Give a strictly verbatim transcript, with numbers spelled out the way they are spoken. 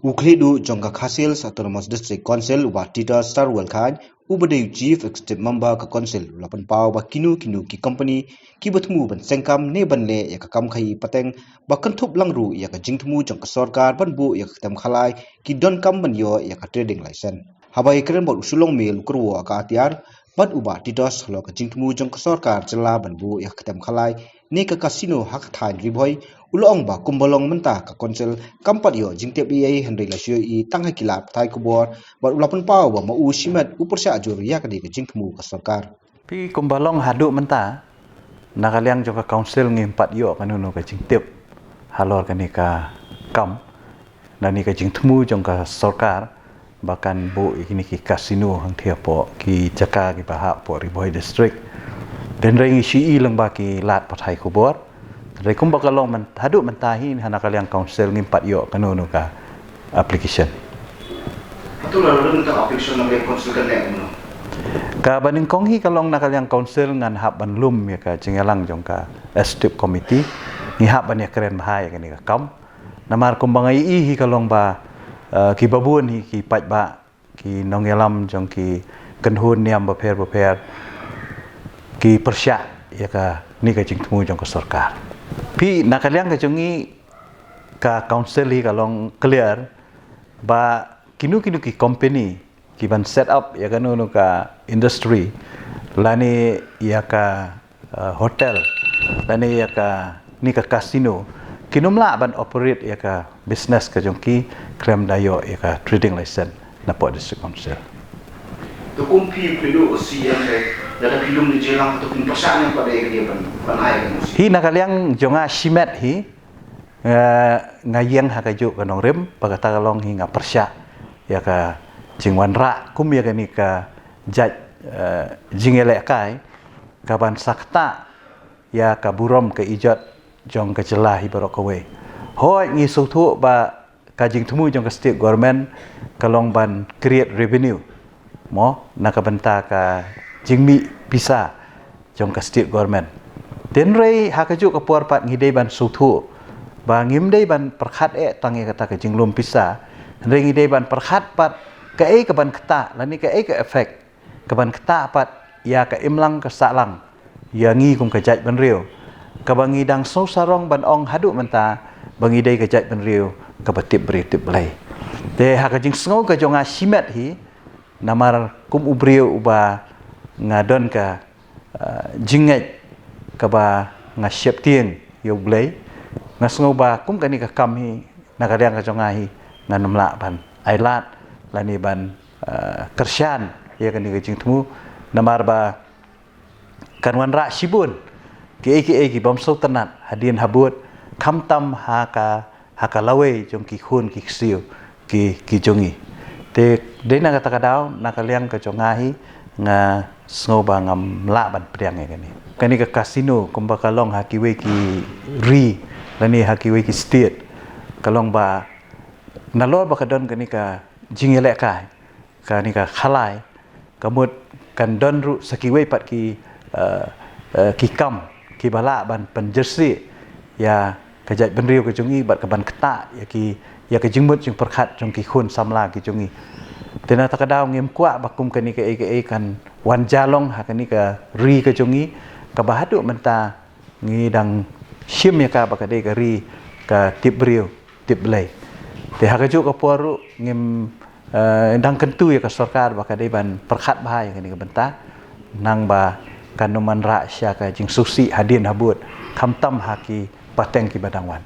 U khlieh duh jong ka Khasi Hills Autonomous District Council, u Bah Titos Starwell Chyne, uba dei u Chief Executive Member ka Council, u la pynpaw ba kino kino ki company kiba thmu ban sengkam ne ban leh ïa ka kam khaïi pateng, ba kynthup lang ruh ïa ka jingthmu jong ka sorkar ban buh ïa ka ktem khalai, ki donkam ban ïoh ïa ka trading license. Haba ïakren bad u Shillong Mail, u kyrwoh ka atiar bad u Bah Titos halor ka jingthmu jong ka sorkar jylla ban buh ïa ka ktem khalai ne ka casino ha ka thaiñ Ri Bhoi, u la ong ba kumba long mynta ka Council kam pat ïoh jingtip ei ei, hynrei la shu ïohi tang ha ki lad pathai khubor, bad u la pynpaw ba ma u shimet u pyrshah jur ïa kane ka jingthmu ka sorkar. Phi, kumba long haduh mynta, na ka liang jong ka Council ngim pat ïoh kano kano ka jingtip halor kane ka kam, na kane ka jingthmu jong ka sorkar ba kan buh ïa kine ki casino hangthie hapoh ki jaka kiba hap hapoh Ri Bhoi District. Hynrei ngi shu ïohi lyngba ki lad pathai khubor. Hynrei kumba ka long myn-, haduh mynta hi, na ka liang Council ngim pat ïoh kano kano ka application. Hato la don ka application na ka liang Council kane kumno? Kaba nyngkong hi ka long, na ka liang Council ngan hap ban lum ïa ka jingïalang jong ka Executive Committee. Ngi hap ban ïakren bha ïa kane ka kam. Namar kumba nga ïohi hi ka long ba, eh, kiba bun hi ki paidbah, ki nongïalam jong ki kynhun niam bapher bapher, ki pyrshah ïa kane ka jingthmu jong ka sorkar. Phi, na ka liang ka jong ngi, ka Council hi ka long clear ba kino kino ki company kiban set up ïa kano kano ka industry, lane ïa ka, eh, hotel, lane ïa kane ka casino, kin ym lah ban operate ïa ka business ka jong ki khlem da ïoh ïa ka trading license na poh District Council. To kum phi, phi ruh u C E M, lada phi lum ne jingïalang, to kin pyrshah ne pat ïa kane ban, ban ai ka N O C? Hi, na ka liang jong nga shimet hi, nga, nga ïeng ha kajuh ka nongrim, ba kata ka long hi nga pyrshah ïa ka jingwanrah kum ïa kane ka jait, eh, jingïalehkai kaban sa ktah ïa ka burom ka ijot jong ka jylla hi baroh kawei. Hooid, ngi sngewthuh ba ka jingthmu jong ka State Government ka long ban create revenue, mo, na ka bynta ka jingmih pisa jong ka State Government. Hynrei ha kajuh ka por pat ngi dei ban sngewthuh ba ngim dei ban pyrkhat eh tang ïa kata ka jinglum pisa, hynrei ngi dei ban pyrkhat pat kaei kaban ktah, lane kaei ka effect kaban ktah pat ïa ka imlang ka sahlang ïa ngi kum ka jaitbynriew, kaba ngi dang sngewsarong ban ong haduh mynta ba ngi dei ka jaitbynriew kaba tip briew tip Blei. Te ha ka jingsngew ka jong nga shimet hi, namar kum u briew uba nga don ka, ah, jingngeit kaba nga sheptieng ïa u Blei, nga sngew ba kum kane ka kam hi, na ka liang ka jong nga hi, ngan ym lah ban ailad lane ban, ah, kyrshan ïa kane ka jingthmu, namar ba kan wanrah shibun kiei kiei ki bym sngewtynnat hadien habud, khamtam ha ka, ha ka lawei jong ki khun ki ksiew ki, ki jong ngi. Te dei na kata ka daw, na ka liang ka jong nga hi, nga sngew ba ngam lah ban pdiang ïa kane. Kane ka casino, kumba ka long ha kiwei ki ri lane ha kiwei ki state, ka long ba nalor ba ka don kane ka jingïalehkai, kane ka khalai, ka mut kan don ruh sa kiwei pat ki, eh, eh, ki kam kiba lah ban pynjyrsieh ïa ka jaitbynriew ka jong ngi bad kaban ktah ïa ki, ïa ka jingmut jingpyrkhat jong ki khun samla ki jong ngi. Te na kata ka daw ngim kwah ba kum kane kaei kaei kan wan jia long ha kane ka ri ka jong ngi, kaba haduh mynta ngi dang shim ïa ka ba ka dei ka ri ka tip briew tip Blei. Te ha kajuh ka por ruh ngim, eh, dang kyntu ïa ka sorkar ba ka dei ban pyrkhat bha ïa kane ka bynta, nang ba kan ym wanrah sha ka jingsngewsih hadien habud, khamtam ha ki pateng kiba dang wan.